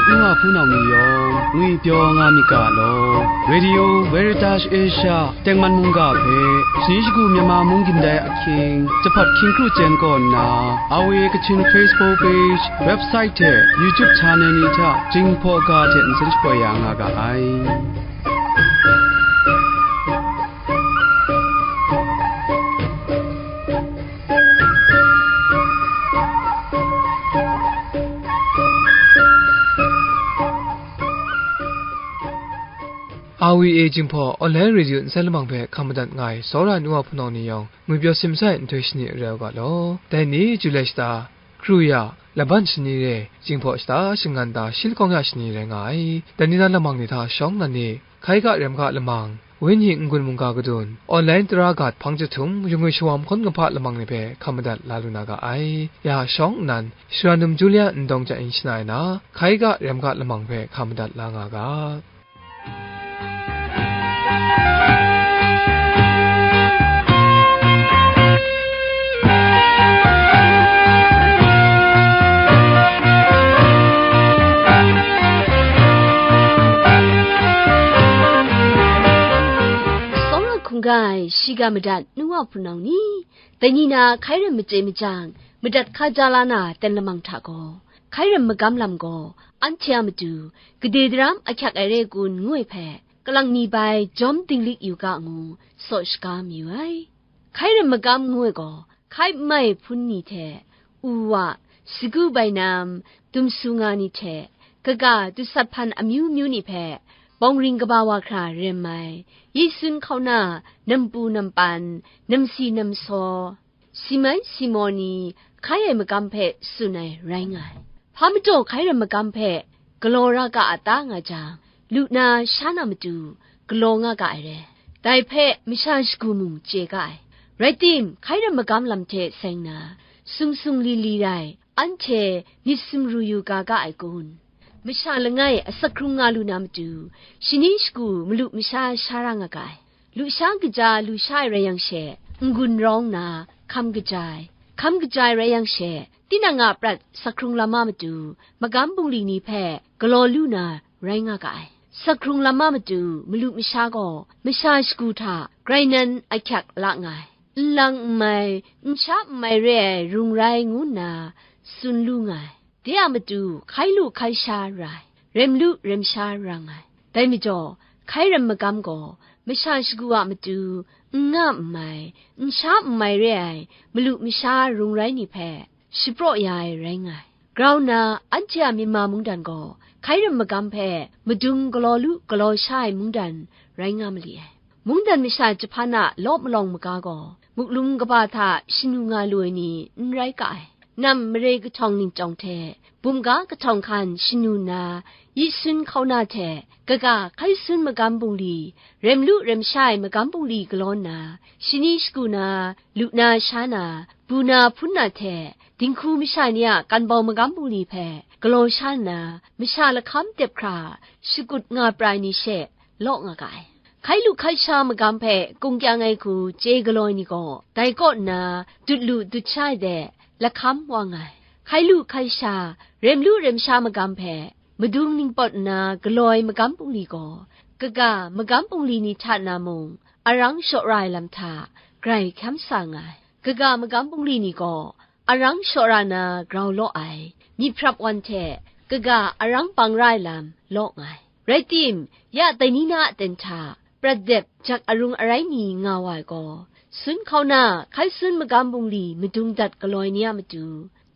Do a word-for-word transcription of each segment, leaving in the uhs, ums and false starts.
N wa hpunau ni yawng ngwipyaw nga myit ga law, Radio Veritas Asia tengman mungga hpe, shani shagu Myanmar mung gindai ahkying, jahpat hkying kru chyen kaw nna, R V A Kachin Facebook page, website hte YouTube channel ni hta Jinghpaw ga hte nsen shapoi ya nga ga ai. R V A Jinghpaw Online Radio nsen lamang hpe hkam madat nga ai, tsawra ai nu wa hpunau ni yawng, ngwipyaw simsai nhtoi shani rau ga law. Dai ni, Julai shata, kru ya, laban shani re, Jinghpaw shata, shingan ta, shi lahkawng ya shani rai nga ai. Dai ni na lamang ni hta shawng nnan ni, hkai ga rem ga lamang, wenyi n-gun mungga kadun, online tara gat hpang jahtum, rangwi shawam hkawn kahpa lamang ni hpe hkam madat la lu na ga ai. Ya shawng nnan, Shara num Julia Ndawng ja yin shana ai na, hkai ga rem ga lamang hpe hkam madat la nga ga. Tsawra hkungga ai shiga madat nu wa hpunau ni, dai ni na hkai rem machye machyang, madat hkaja la na ten lamang hta gaw, hkai rem magam lam gaw, anhte a matu, gade daram ahkyak ai re kun ngu ai hpe, kalang mi bai jawm dinglik yu ga ngu, saw shaga mayu ai. Hkai rem magam ngu ai gaw, hkai n mai hpun ni hte, u wa, sagu bainam, dumsu nga ni hte, kaga dusat hpan amyu myu ni hpe, bawng ring kaba wa hkra rem ai, yi sun hkauna, nampu nampan, namsi namsaw, si mai si maw ni hkai ai magam hpe tsun ai rai nga ai. Hpa majaw hkai rem magam hpe galaw ra ga a ta nga jang, lu na sha na matu galaw nga ga ai re. Dai hpe masha shagu mung chye ga ai. Rai tim, hkai rem magam lam hte seng na, sung sung li li rai, anhte myit sumru yu ga ga ai kun? Masha langai asak hkrung nga lu na matu, shani shagu malu masha sha ra nga ga ai. Lusha kaja lu sha ai rai yang she, n-gun rawng na, hkam kaja ai. Hkam kaja ai rai yang she, tinang a prat sak hkrung lam a matu, magam bungli ni hpe galaw lu na rai nga ga ai. Sak hkrung lam a matu, malu masha gaw, masha shagu hta grai nan ahkyak la nga ai. Nlang n mai, nsha n mai re ai rung rai ngu nna tsun lu nga ai. De a matu hkai lu hkai sha ra ai, rem lu rem sha ra nga ai. Dai majaw, hkai rem magam gaw, masha shagu a matu, n nga n mai, nsha n mai re ai, malu masha rung rai ni hpe, shapraw ya ai rai nga ai. Grau nna, anhte a Myanmar mungdan gaw, hkai rem magam hpe, madung galaw lu galaw sha ai mungdan rai nga mali ai. Mungdan masha jahpan a law malawng maga gaw, muklum kaba hta shanu nga lu ai ni n rai ga ai. Nam mare kahtawng ningchyawng hte, bumga kahtawng hkan shanu nna, yi sun hkauna hte, kaga hkai sun magam bungli, rem lu rem sha ai magam bungli galaw nna, shani shagu na, lu na sha na, bu na hpun na hte, dinghku masha ni a kanbau magam bungli hpe galaw sha nna, masha lahkam dep hkra, shakut nga prai ni she, law nga ga ai. Hkai lu hkai sha magam hpe kung kyang ai hku chye galaw ai ni gaw, dai kaw nna dut lu dut sha ai de, lahkam wa nga ai. Hkai lu hkai sha, rem lu rem sha magam hpe madung ningpawt nna galaw ai magam bungli gaw, kaga magam bungli ni hta na mung arang shaw ra ai lam hta grai hkyam sa nga ai. Kaga magam bungli ni gaw, arang shaw ra na grau law ai, myit hprap wan hte kaga arang bang ra ai lam law nga ai. Rai tim, ya dai ni na a ten hta, prat dep jak arung arai ni nga wa ai gaw, sun hkauna hkai sun magam bungli madung dat galaw ai ni a matu,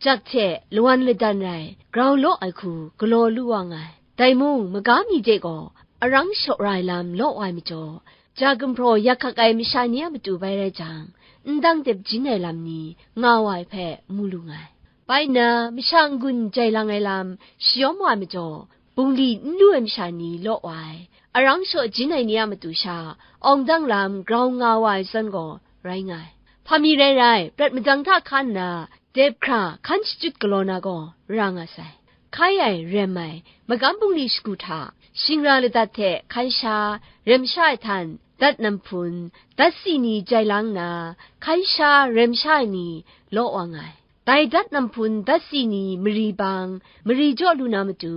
jak hte lawan ladan rai, grau law ai hku galaw lu wa nga ai. Dai mung, maga mi de gaw, arang shaw ra ai lam law wa ai majaw, ja gumhpraw yak hkak ai masha ni a matu bai rai jang, ndang dep jin ai lam ni nga wa ai hpe mu lu nga ai. Bai nna, masha n-gun jai lang ai lam shayawm wa ai majaw, bungli n lu ai masha ni law wa ai, arang shaw jin ai ni a matu sha, awng dang lam grau nga wa ai zawn gaw rai nga ai. Hpa mi rai rai, prat madang hta hkan nna, dep hkra hkan shachyut galaw na gaw ra nga sai. Hkai ai, rem ai, magam bungli shagu hta, shingra ladat hte hkai sha, rem sha ai htan, dat nam hpun, dat si ni jai lang nna, hkai sha, rem sha ai ni law wa nga ai. Dai dat nam hpun, dat si ni mari bang, mari jaw lu na matu,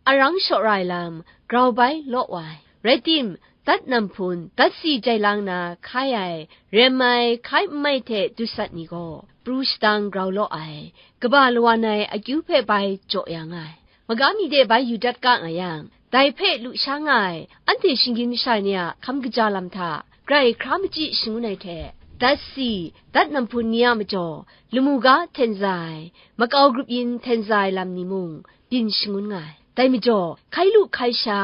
arang shaw ra ai lam grau bai law wa ai. Rai tim, dat nam hpun, dat si jai lang na hkai ai, rem ai, hkai n mai hte dusat ni gaw, pru shadang grau law ai, kaba lawan ai akyu hpe bai jaw ya nga ai. Magam mi de bai yu dat ga nga yang, dai hpe lu sha nga ai, anhte shinggyim masha ni a hkam kaja lam hta, grai hkra machyi shangun ai hte, dat si, dat nam hpun ni a majaw, lamu ga hten za ai, makau grup yin hten za ai lam ni mung, byin shangun nga ai. Dai majaw, hkai lu hkai sha,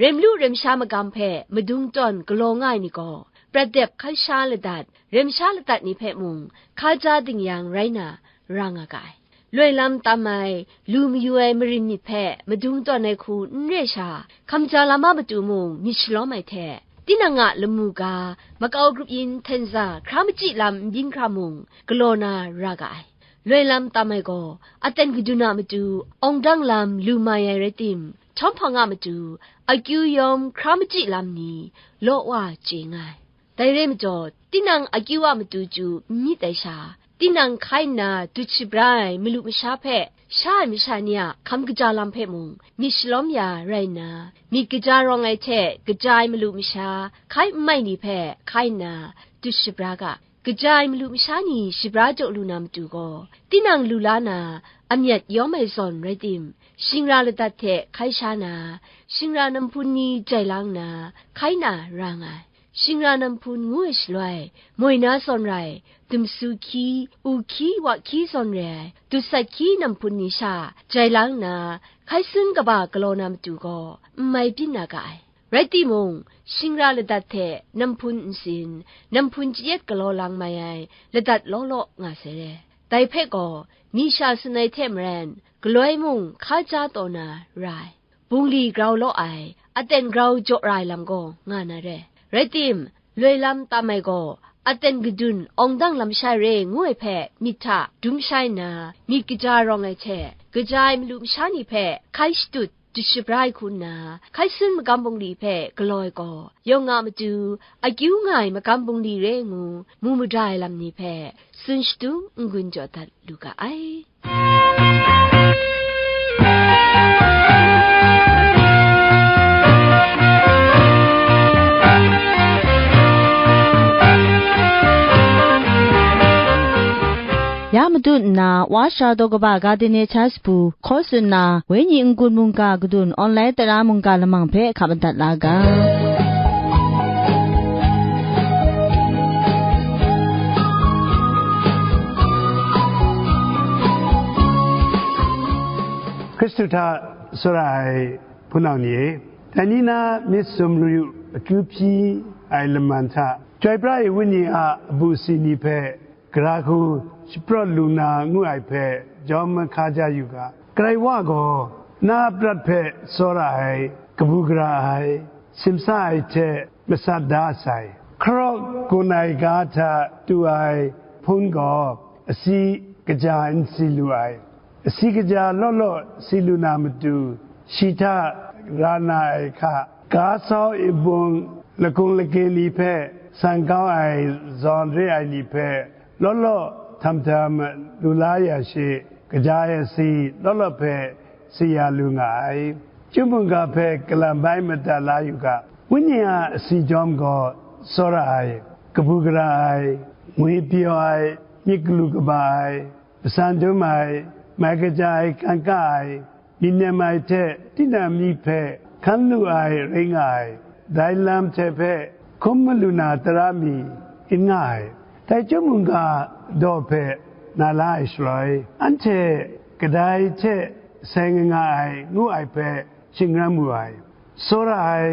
rem lu rem sha magam hpe madung tawn galaw nga ai ni gaw, prat dep hkai sha ladat, rem sha ladat ni hpe mung, hka ja ding yang rai na, ra nga ga ai. Loi lam tam ai, lu mayu ai marin myit hpe madung tawn ai hku n re sha, hkam ja lam a matu mung myit shalawm ai hte, tinang a lamu ga, makau grup yin hten za hkra machyi lam n byin hkra mung, galaw na ra ga ai. Loi lam tam ai gaw, aten gadun a matu, awng dang lam lu mai ai rai tim, htawm hpang a matu, akyu yawm hkra machyi lam ni, law wa chye nga ai. Dai rai majaw, tinang akyu a matu chyu n myit ai sha, tinang hkai nna dut shabra ai malu masha hpe, sha ai masha ni a hkam kaja lam hpe mung, myit shalawm ya rai nna, myit kaja rawng ai hte kaja ai malu masha, hkai n mai ni hpe hkai nna, dut shabra ga. Kaja ai malu masha ni shabra jaw lu na matu gaw, tinang lu la na, amyat yawm ai zawn rai tim, shingra ladat hte hkai sha na, shingra nam hpun ni jai lang nna, hkai na ra nga ai. Shingra nam hpun ngu ai shaloi, moi na zawn rai, dumsu hkyi, u hkyi, wa hkyi zawn re ai, dusat hkyi nam hpun ni sha, jai lang nna, hkai sun kaba galaw na matu gaw, n mai byin na ga ai. Rai timung, shingra ladat hte nam hpun ntsin, nam hpun chyet galaw lang mai ai ladat law law nga sai re. Dai hpe gaw, mi sha tsun ai hte maren, galoi mung hka ja taw na ra ai. Bungli grau law ai, aten grau jaw ra ai lam gaw nga na re. Rai tim, loi lam tam ai gaw, aten gadun awng dang lam shai re ngu ai hpe myit hta dum shai nna, myit kaja rawng ai hte, kaja ai malu masha ni hpe hkai shatut, dut shabra ai hku nna, hkai sun magam bungli hpe galaw ai gaw, yawng a matu, akyu nga ai magam bungli re ngu, mu mada ai lam ni hpe, tsun shadum n-gun jaw dat lu ga ai. Ya matut nna, Wa Sara daw kaba ga de ne hta shabu hkaw tsun na, wenyi n-gun mungga gadun online tara mungga lamang hpe hkap madat la ga. Hkristu hta tsawra ai hpunau ni e, dai ni na myit sum yu akyu hpyi ai laman hta, Chyoi pra ai Wenyi a abu si ni hpe, gara hku shaprawt lu na ngu ai hpe jawm mahka ja yu ga. Karai wa gaw, na a prat hpe tsawra ai, kabu gara ai, simsa ai hte masat da sai. Hkarawk gun ai ga hta tu ai hpun gaw, asi kaja n si lu ai. Asi kaja law law si lu na matu, shi hta ra na ai hka, ga sau ibung lakung lake ni hpe san kau ai zawn re ai ni hpe, law law htam htam lu la ya shi, kaja ai asi law law hpe si ya lu nga ai. Chyum mungga hpe galam bai madat la yu ga. Wenyi a asi jawm gaw tsawra ai, kabu gara ai, ngwi pyaw ai, myit galu kaba ai, masan dum ai, mai kaja ai hkan ka ai, myit nem ai hte tinang myit hpe hkan lu ai rai nga ai, dai lam hte hpe hkum malu na tara mi n nga ai, dai chyum mungga daw hpe na la ai shaloi, anhte kadai hte seng nga ai ngu ai hpe shingran mu ai, tsawra ai,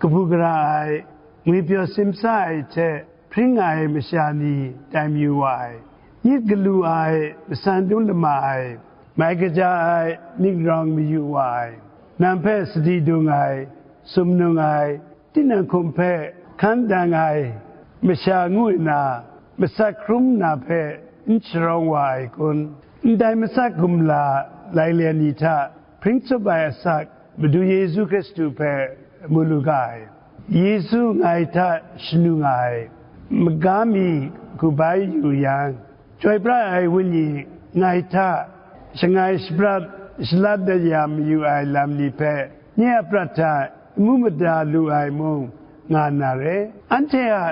kabu gara ai, ngwi pyaw simsa ai hte hpring ai masha ni tai mayu wa ai, myit galu ai, masan dum lama ai, mai kaja ai, myit rawng mayu wa ai, nang hpe sadi dung ai, sumnung ai, tinang hkum hpe hkan dang ai masha ngu nna, masat hkrum na hpe n sharawng wa ai kun? Ndai masat gumla lailyen ni hta hpring tsup ai asak Madu Yesu Hkristu hpe mu lu ga ai. Yesu ngai hta shanu nga ai, maga mi hku bai yu yang, Chyoi pra ai Wenyi ngai hta shangai shaprat shalat daya mayu ai lam ni hpe nye a prat hta n mu mada lu ai mung nga na re. Anhte a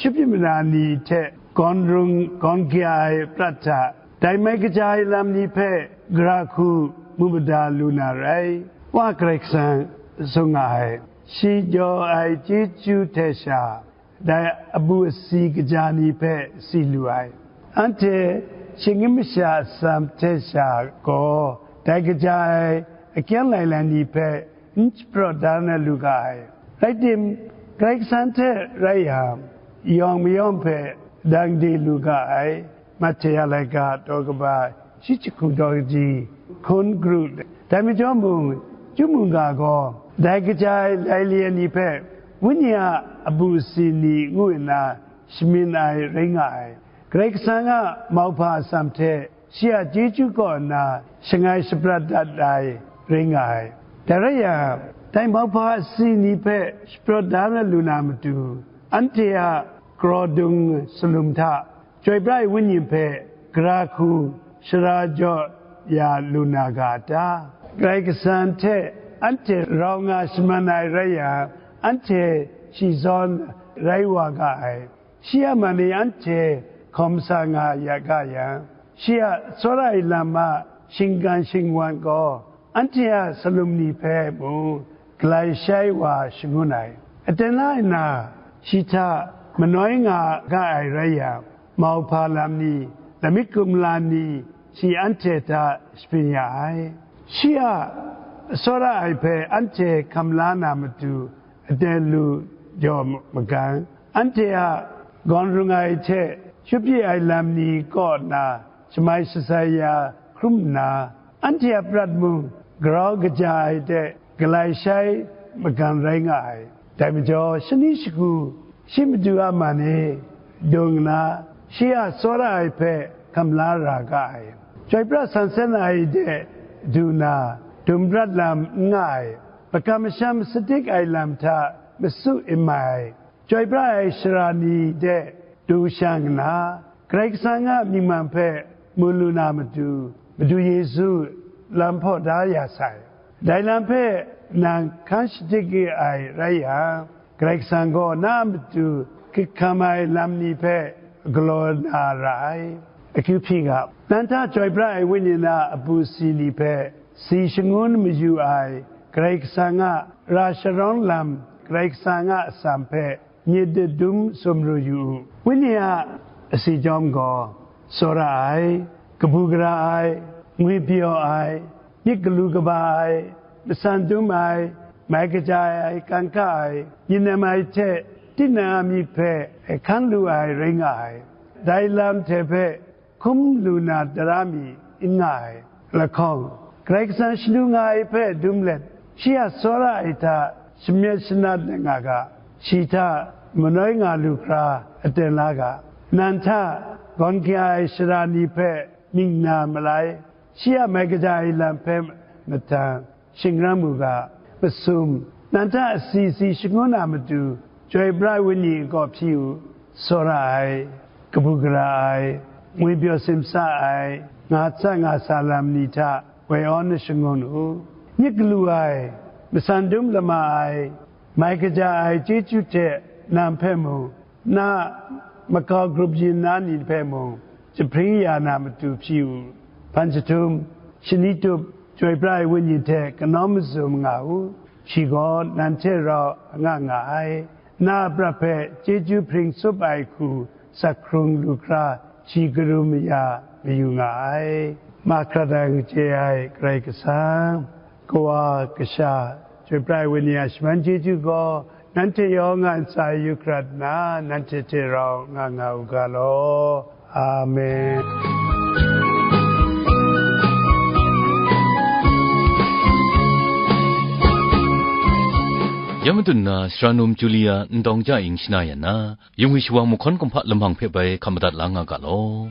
shupyi mana ni hte gawn rung gawn kya ai prat hta dai mai kaja ai lam ni hpe gara hku mu mada lu na rai. Wa Karai Kasang tsun nga ai, shi jaw ai chyeju hte sha dai abu asi kaja ni hpe si lu ai. Anhte shinggyim masha atsam hte sha gaw dai kaja ai akyang lailai ni hpe n shapraw da na lu ga ai. Rai tim, Karai Kasang hte rai yang, yawng mayawng hpe dang de lu ga ai. Mahte a laika daw kaba shi jahku daw kaji hkun kru, dai majaw mung, Chyum mungga gaw dai kaja ai lailyen ni hpe wenyi a abu asi ni ngu nna shamyin ai rai nga ai. Karai Kasang a mauhpa atsam hte shi a chyeju kaw nna shangai shaprat dat ai rai nga ai. Dai rai yang, dai mauhpa asi ni hpe shapraw da na lu na matu, anhte a karaw dung salum hta Chyoi pra ai Wenyi hpe gara hku shara jaw ya lu na ga a ta? Karai Kasang hte anhte rau nga shaman ai rai yang, anhte shi zawn rai wa ga ai. Shi a man e anhte hkawm sa nga ya ga yang, shi a tsawra ai lam a shinggan shingwan gaw, anhte a salum ni hpe mung galai shai wa shangun ai. Aten la nna, shi hta manoi nga ga ai rai yang, mauhpa lam ni, lamik kumla ni, shi anhte hta shabyin ya ai. Shi a tsawra ai hpe anhte hkam la na matu, aten lu jaw magang. Anhte a gawn rung ai hte shupyi ai lam ni kaw na shamai shatsai ya hkrum nna, anhte a prat mung garau kaja ai hte galai shai magang rai nga ai. Dai majaw, shani shagu shi Madu a man e dung nna, shi a tsawra ai hpe hkam la ra ga ai. Chyoi pra sansen ai de du na, dum prat lam n nga ai, makam masham sadik ai lam hta masu n mai ai, chyoi pra ai sara ni de du shang nna, Karai Kasang a mying man hpe mu lu na matu, Madu Yesu lam hpaw da ya sai. Dai lam hpe nang hkan shadik ai rai yang, Karai Kasang gaw na a matu hkrit hkam ai lam ni hpe galaw na ra ai. Akyu hpyi ga, nang hta chyoi pra ai Wenyi na abu si ni hpe si shangun mayu ai Karai Kasang a ra sharawng lam, Karai Kasang a atsam hpe myit dum sumru yu u. Wenyi a asi chyawm gaw, tsawra ai, kabu gara ai, ngwipyaw ai, myit galu kaba ai, masan dum ai, mai kaja ai, kan hka ai, myit nem ai hte tinang a myit hpe hkan lu ai rai nga ai. Dai lam hte hpe hkum lu na tara mi n nga ai. Lahkawng, Karai Kasang shanu nga ai hpe dum let, shi a tsawra ai hta shamyet shanat na nga ga, shi hta manoi nga lu hkra aten la ga. Nang hta gawn kya ai sara ni hpe mying na malai, shi a mai kaja ai lam hpe mahtang, shingran mu ga. Masum, nang hta asi si shangun a matu, chyoi pra ai Wenyi kaw hpyi u, tsawra ai, kabu gara ai, ngwipyaw simsa ai, nga tsa nga sa lam ni hta woi awn na shangun u. Myit galu ai, masan dum lama ai, mai kaja ai chyeju hte nang hpe mung, na makau grup yin na ni hpe mung, jahpring ya na matu hpyi u. Hpan jahtum, shani tup, chyoi pra ai Wenyi hte kanau mazum nga u. Shi gaw nang hte rau nga nga ai. Na a prat hpe chyeju hpring tsup ai hku sak hkrung lu hkra, shi karum ya mayu nga ai. Mahkrat ai, kaji ai Karai Kasang, Kawa, Kasha, Chyoi pra ai Wenyi a shaman chyeju gaw nanhte yawng a ntsa yu hkrat nna, nanhte hte rau nga nga u ga law. Amen. Ya madun na, Sara Num Julia Ndawng Ja Ing shana yan na, yung ai shawang mahkawn kumhpa lamang hpe bai hkam madat la nga ga law.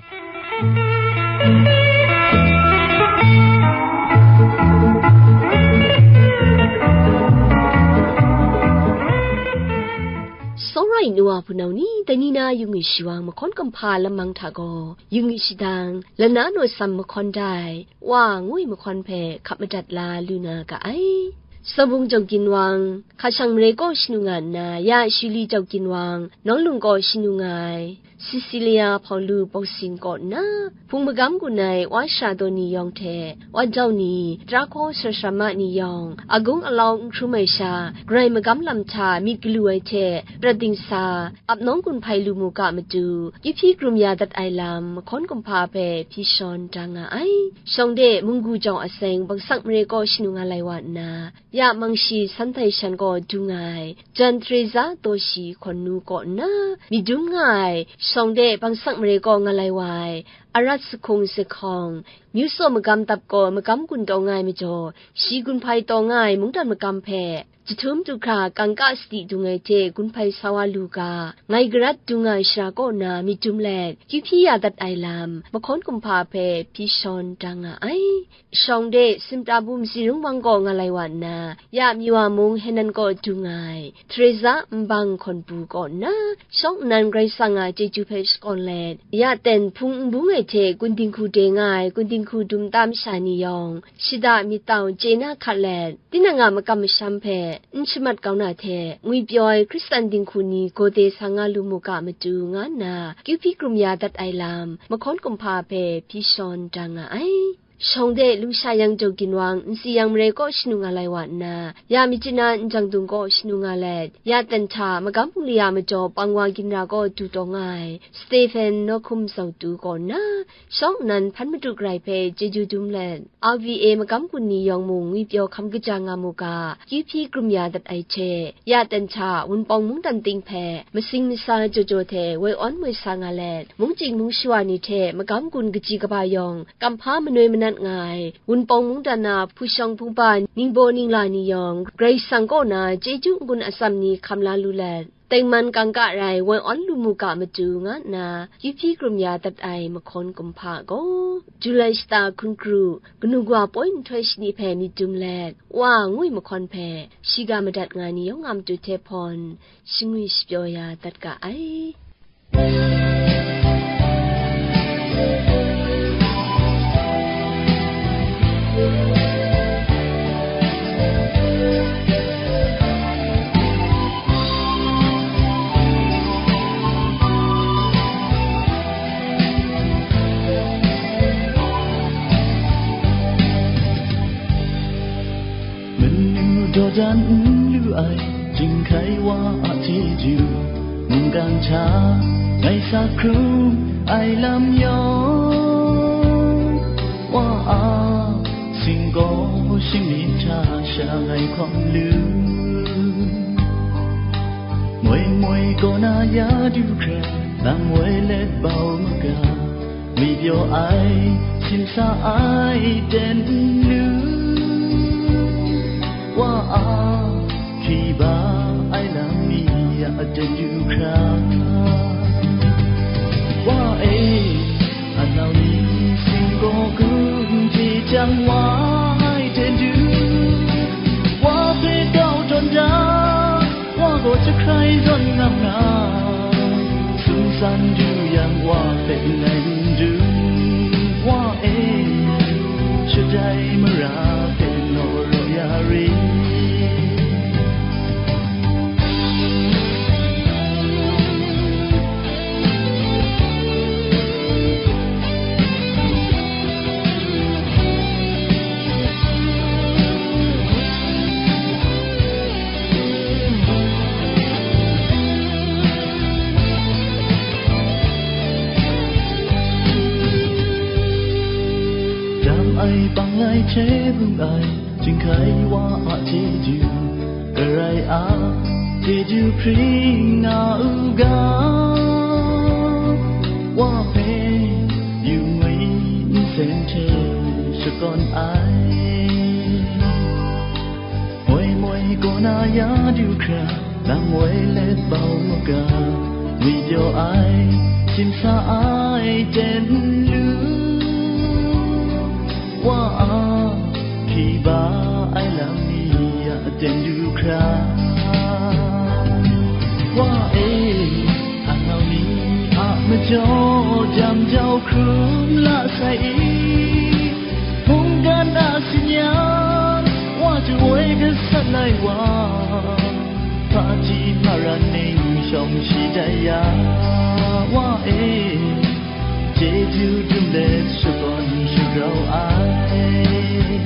Rai nna wa hpunau ni, dai ni na yung yu shawng mahkawn kumhpa lamang hta gaw, yung yu shadang, lana naw sam mahkawn dai, Wa ngu ai mahkawn hpe hkap madat la lu na ga ai. Sawbung Jau Ginwang, hka shang mare kaw shanu nga nna, ya Shuli Jau Ginwang, Nawng Lung kaw shanu nga ai, Sisilia Hpaulu Bawsin kaw nna, hpung magam gun ai wa sara daw ni yawng hte, wa jau ni, tara hkaw sara sara ma ni yawng, agung alau n hkrum ai sha, Karai magam lam hta myit galu ai hte, prat dingsa, ap nawng gun hpai lu mu ga matu, kyu hpyi krum ya dat ai lam, mahkawn kumhpa hpe hpyi shawn da nga ai. Shawng de munggu jau aseng bangsak mare kaw shanu nga lai wa nna, ya Mangshi San Htai Shan kaw du nga ai, Jan Teresa Daw Shi hkawn nu kaw nna, myit dum nga ai, shawng de bangsak mare kaw nga lai wa ai, Arat Sahkung Sahkawng, Myu Saw Magam Dap kaw magam gun taw nga ai majaw, shi gun hpai taw nga ai mungdan magam hpe, jahtum du hkra kangka sadi dung ai hte gun hpai sa wa lu ga, ngai garat dung ai shara kaw na myit dum let, kyu hpyi ya dat ai lam, mahkawn kumhpa hpe hpyi shawn da nga ai. Shawng de, Simprabu Matsi Rung Wang kaw nga lai wa nna, ya Miwa mung Henan kaw du nga ai, Teresa Nbang hkawn bu kaw nna, shawng nnan Karai Kasang a chyeju hpe shakawn let, ya ten hpung n bung ai hte kun dinghku de nga ai kun dinghku dum ta masha ni yawng, shada myit tau chye na hkat let, tinang a makam masham hpe n shamat kau na hte, ngwipyaw ai Hkristan dinghku ni gaw de sa nga lu mu ga matu, nga nna kyu hpyi krum ya dat ai lam, mahkawn kumhpa hpe hpyi shawn da nga ai. Shawng de Lusha Yang Jau Ginwang, Nsi Yang Mare kaw shanu nga lai wa nna, ya Myitkyina Njang Dung kaw shanu nga let, ya ten hta magam bungli a majaw Pangwa Ginra kaw du taw nga ai, Stephen Nawhkum Zau Tu kaw nna, shawng nnan hpan madu garai hpe chyeju dum let, R V A magam gun ni yawng mung ngwipyaw hkam kaja nga mu ga, kyu hpyi krum ya dat ai hte, ya ten hta Wunpawng mungdan ting hpe masing masa jaw jaw hte woi awn moi sa nga let, mungchying mungshawa ni hte magam gun kaji kaba yawng kamhpa manoi manat nga ai, Wunpawng mungdan na hpu shawng hpungba ningbaw ningla ni yawng, Karai Kasang kaw na chyeju n-gun atsam ni hkam la lu let, tengman kangka rai woi awn lu mu ga matu, nga nna kyu hpyi krum ya dat ai mahkawn kumhpa gaw, Julai shata hkun kru, kanu kawa poi nhtoi shani hpe myit dum let, Wa ngu ai mahkawn hpe shiga madat nga ai ni yawng a matu hte hpawn, shangwi shapyaw ya dat ga ai. Manu daw dan n lu ai, jinghkai wa a chyeju, mungkan hta ngai sa hkrum ai lam yawng, wa a singgaw shingmyit hta sha ngai hkawm lu. Moi moi kaw na ya du hkra, lang woi let bau maga, ngwipyaw ai, simsa ai ten lu, wa a hkriba ai lam mi ya ten du hkra, wa e, anau ni singgaw gun hte jang wa ai ten du, wa hpe kau tawn da, wa gaw jahkrai zawn nga nga, sumsan du yang wa hpe ngai n du, wa e, shadai mara hpe naw raw ya ri. Dam ai, pang ai, hte bung ai, jinghkai wa a chyeju, Karai a chyeju hpring nga u ga, wa hpe yu ngwi nsen hte shakawn ai. Moi moi kaw na ya du hkra, lang woi let bau maga, ngwipyaw ai, simsa ai ten lu, wa a hkriba ai lam mi ya ten du hkra, wa e, Daw jam jau hkrum la sai i, mungdan a sinyang, wa ju woi gasat lai wa, hpaji hparan ning shawng shi dai ya, wa e, chyeju dum let shakawn shagrau ai.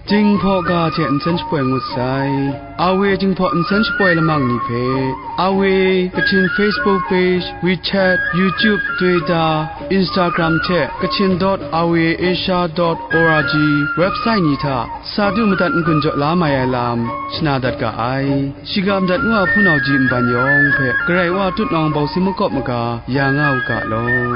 Jinghpaw ga hte nsen shapoi ngut sai. Awe Jinghpaw nsen shapoi lamang ni hpe, Awe Kachin Facebook page, WeChat, YouTube, Twitter, Instagram hte Kachin dot awe asia dot org website ni hta sa du madat n-gun jaw la mai ai lam shana dat ga ai. Shiga madat ngu a hpunau ji nban yawng hpe Karai Wa tutnawng bawsi makawp maga ya nga u ga law.